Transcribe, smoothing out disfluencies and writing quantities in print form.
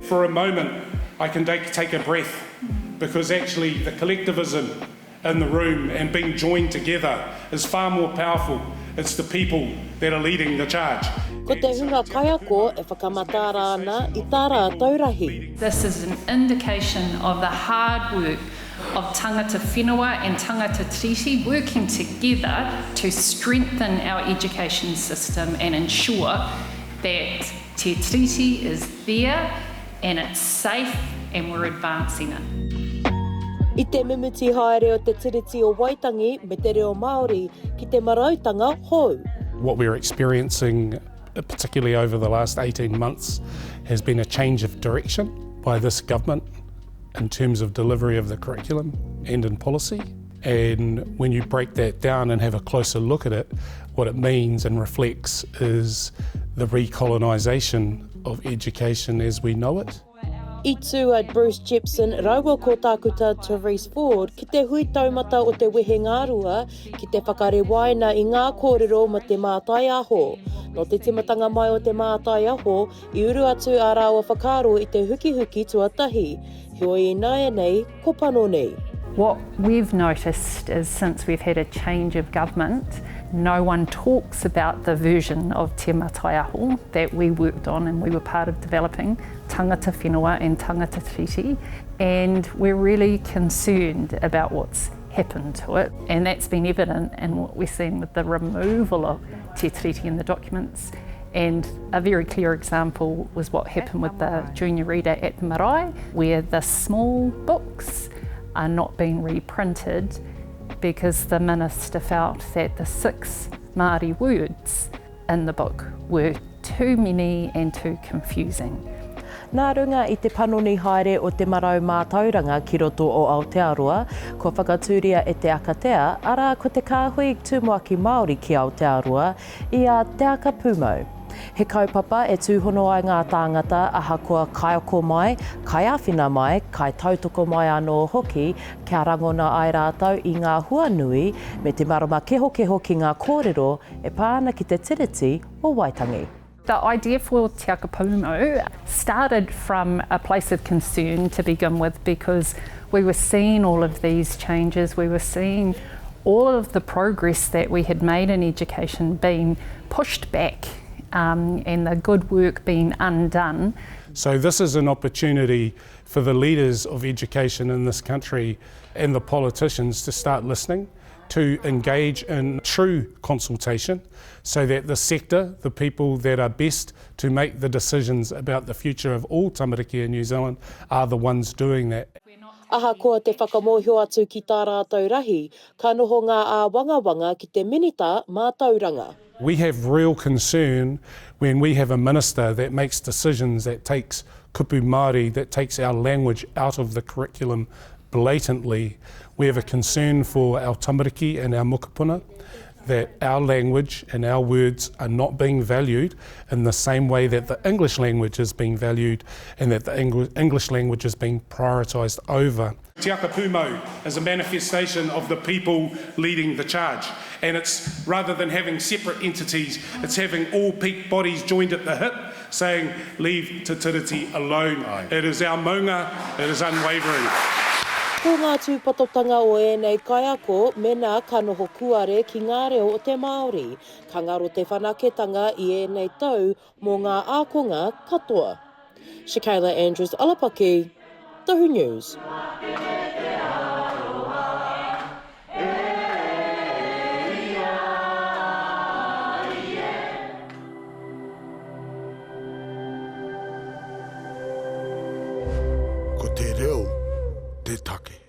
For a moment I can take a breath because actually the collectivism in the room and being joined together is far more powerful, it's the people that are leading the charge. Ko te hunga kaiako e whakamataara ana i tā rātou rahi. This is an indication of the hard work of tangata whenua and tangata tiriti working together to strengthen our education system and ensure that Te Tiriti is there and it's safe and we're advancing it. I te mimiti haere o Te Tiriti o Waitangi me te reo Māori ki te marautanga hou. What we're experiencing, particularly over the last 18 months, has been a change of direction by this government in terms of delivery of the curriculum and in policy. And when you break that down and have a closer look at it, what it means and reflects is the recolonisation of education as we know it. I tū a Bruce Jepson rāua ko Tākuta Therese Ford ki te hui taumata o te Wehengarua ki te whakarewaina i ngā kōrero mō te mātaiaho. Nō te tīmatanga mai o te mātaiaho, i uru atu ā rāua whakaaro i te hukihuki tuatahi. Heoi ināianei, ko panoni. What we've noticed is since we've had a change of government, no one talks about the version of Te Mataiaho that we worked on and we were part of developing, tangata whenua and tangata tiriti, and we're really concerned about what's happened to it. And that's been evident in what we're seeing with the removal of Te Tiriti in the documents. And a very clear example was what happened with the junior reader at the marae, where the small books are not being reprinted because the minister felt that the six Māori words in the book were too many and too confusing. Nā runga i te panoni haere o te marau mātauranga ki roto o Aotearoa, kua whakatūria e Te Akatea, arā ko te kāhui tumuaki Māori ki Aotearoa, i a Te Aka Pūmau. He kaupapa e tūhono ai ngā tāngata ahakoa kaiako mai, kaiāwhina mai, kaitautoko mai anō hoki kia rangona ai rātou i ngā hua nui me te marama kehokeho ki ngā kōrero e pā ana ki te Tiriti o Waitangi. The idea for Te Aka Pūmau started from a place of concern to begin with because we were seeing all of these changes, we were seeing all of the progress that we had made in education being pushed back um, and the good work being undone. So this is an opportunity for the leaders of education in this country and the politicians to start listening to engage in true consultation so that the sector, the people that are best to make the decisions about the future of all tamariki in New Zealand are the ones doing that. Ahakoa te whakamōhio atu ki tā rātou rahi, ka noho ngā āwangawanga ki te Minita Mātauranga. We have real concern when we have a minister that makes decisions that takes kupu Māori, that takes our language out of the curriculum blatantly. We have a concern for our tamariki and our mokopuna that our language and our words are not being valued in the same way that the English language is being valued and that the English language is being prioritised over. Te Aka Pūmau is a manifestation of the people leading the charge. And it's rather than having separate entities, it's having all peak bodies joined at the hip saying, leave Te Tiriti alone. It is our maunga, it is unwavering. Ko ngā tūpatotanga o ēnei kaiako mēnā ka noho kuare ki ngā reo o te Māori, ka ngaro te whanaketanga i ēnei tau mō ngā ākonga katoa. Shakayla Andrews Alapaki, Tohu News. Ko te reo te take.